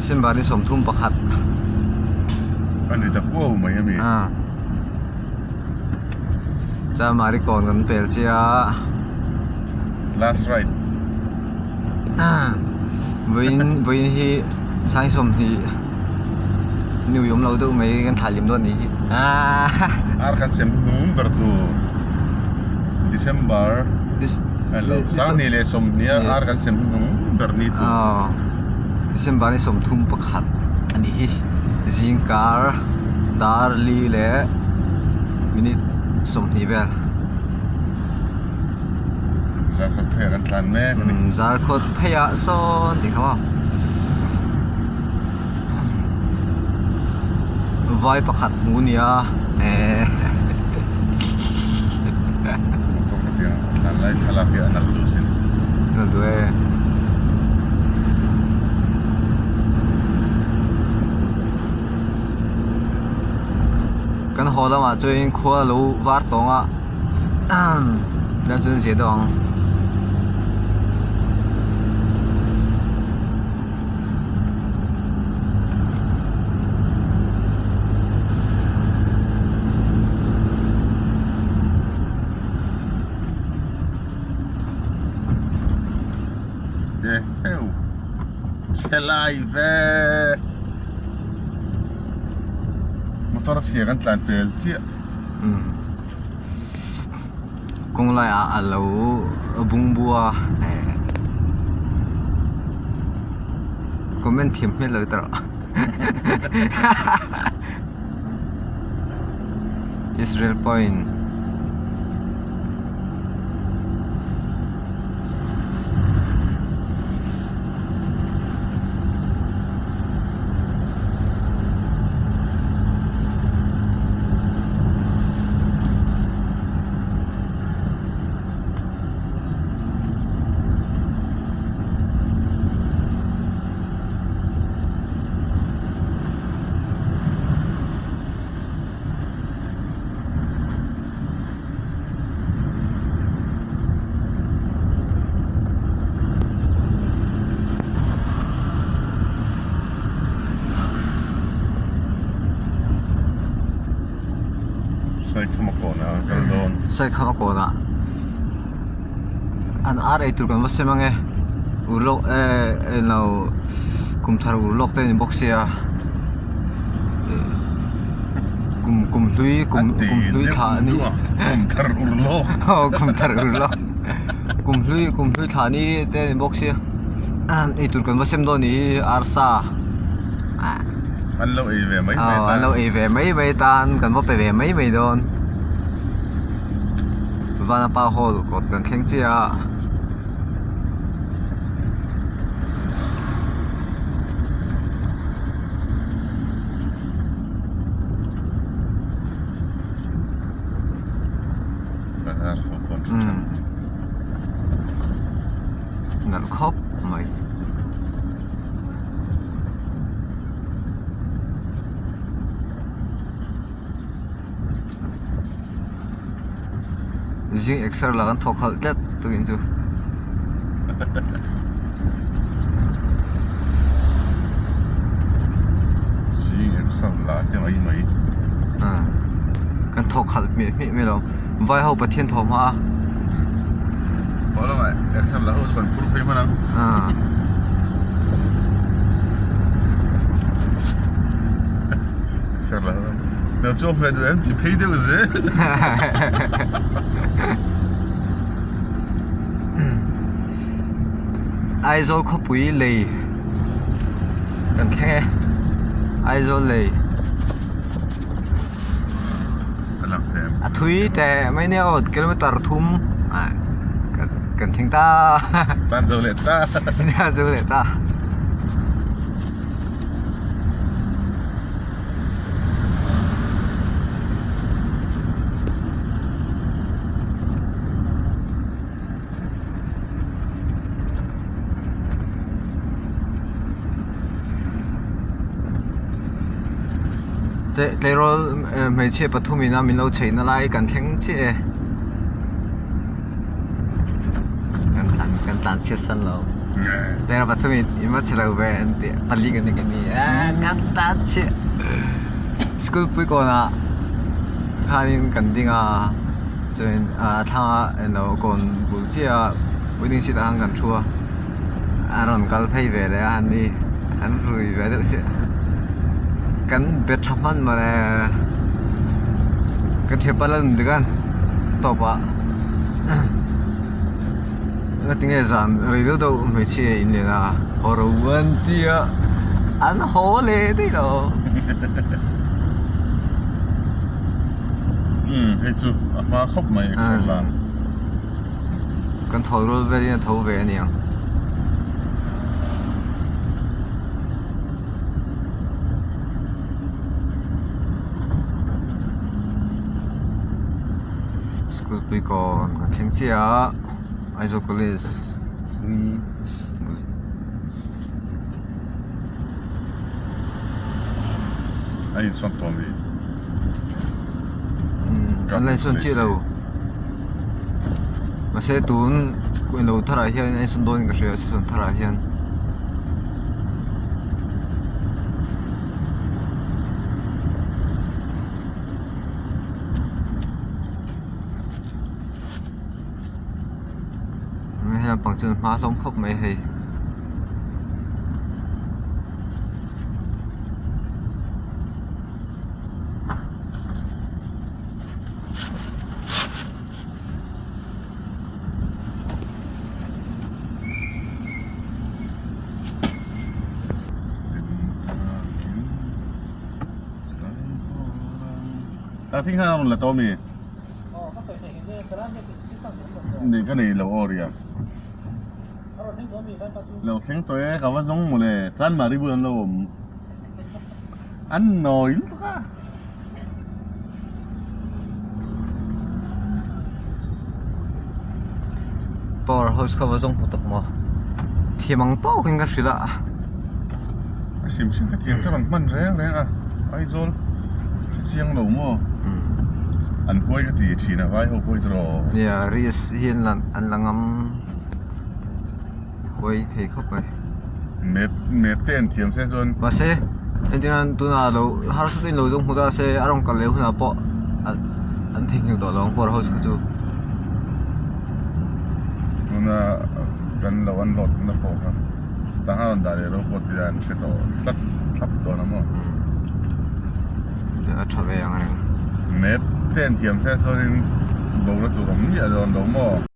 December ni 31. A ni ta kuau mai a mi. Ah. Chamari kawn kan pel chiah a. Last ride. Vawiin vawiin hi sang 20 ni ui awm lo deuh mai kan thlah lim dawn a nih hi. Ar kan sem hnung ber tur December sang ni leh 20 a ar kan sem hnung ber ni tur. December ni 31 a nih hi zingkar dar li leh minute 20 vel. Zarkawt pheiah kan tlan mek a ni. Zarkawt pheiah sawn tih kha maw. Vai pakhat hmu a nia eh. Motor ka tiang a tlan lai thlalak hi a nalh duh sin. Nalh duh e. Kan haw lamah chuan khua a lo var tawng a. Tlem chuan zia deuh ang. Che lai ve motor chhia kan tlan pel chiah. Kawng laiah a lo bungbu a comment thiam hmel lo tawh Israel point. Saikhama kawnah an kal dawn. Saikhama kawnah an ar ei tur kan va sem ange urlawk eh englo kum thar urlawk te a ni bawk sia kum kum hlui kum kum hlui thla a ni kum thar urlawk aw kum thar urlawk kum hlui kum hlui thla ni te a ni bawk sia ei tur kan va sem dawn a nih hi arsa ah an lo ei ve mai mai aw an lo ei ve mai mai tan kan va pe ve mai mai dawn Vanapa hall kawt kan thleng chiah a. Bazar ho pawn tha tha. Nalh khawp mai. Zing exer la kan thawk khalh tlat tukin chu. Zing exer la te mai mai. Kan thawk khalh hmiah hmiah mai lo. Vai ho Pathian thaw hma a. Haw lamah exer la ho chu kan phur phei hman ang. Exer la ho. Lo chuak ve duh em ti phei deuh zel. Aizawl khawpui lei kan thleng e Aizawl lei a thui teh mai nia aw kilometer thum kan thleng ta tlan zo leh ta tlan zo leh ta. Tleirawl hmeichhia pathum in a min lo chheina lai kan thleng chiah e kan tlan chhiat san lo. Tera pathumin in va che lo ve an ti pali kan ni kan ni a kan tan chiah school pui kawnah khanin kan ding a chuan a thlangah eng lo kawn bul chiah a waiting shed ah khan kan thu a a rawn kal phei ve leh a ni an rui ve deuh chiah kan be tha hman mawle ka thianpa la nun dik a tawpah. Ngatinge zan rei deuh deuh hmeichhia in len a haw ro an ti a an haw leh daih lo. Umm hei chu a hma khawp mai exer lan. Kan tho rual velin a tho ve a niang. School pui kawn kan thleng chiah a Aizawl college A insawn tawh ami? Umm an la insawn chiah lo mahse tun ilo tharah hian a insawn dawn in ka hria season tharah hian. Hei lampang chuan hma hlawm khawp mai hei. Ta thing khan a rawn la tawh ami? Ni ka nei lo aw ria. Lo thleng tawh e ka va zawng mawle Chanmari bul an lo awm. An nawi lutuk a. Power house kha va zawng hmu tawp maw? Thiam ang tawkin ka hrilh a. A hrim hrim ka thiam te rawn hman reng reng a, Aizawl hre chiang lo maw? An huai ka ti thin a, vai ho pawh hi tiraw? Nia, risk hi an la an la ngam huai thei khawp mai. Map map te an thiam se chuan. Mahse entirnan tunah lo harsa tuin lo zawng hmu ta se a rawn kal leh hunah pawh an theihnghilh tawh lo ang power house kha chu. Tuna kan lo unload na pawh kha tangha rawn dah leh lo pawh tih an hre tawh tlat thlap dawn a maw. A tha ve ang reng. Map te an thiam se chuanin bo na tur awm miah dawn lo maw.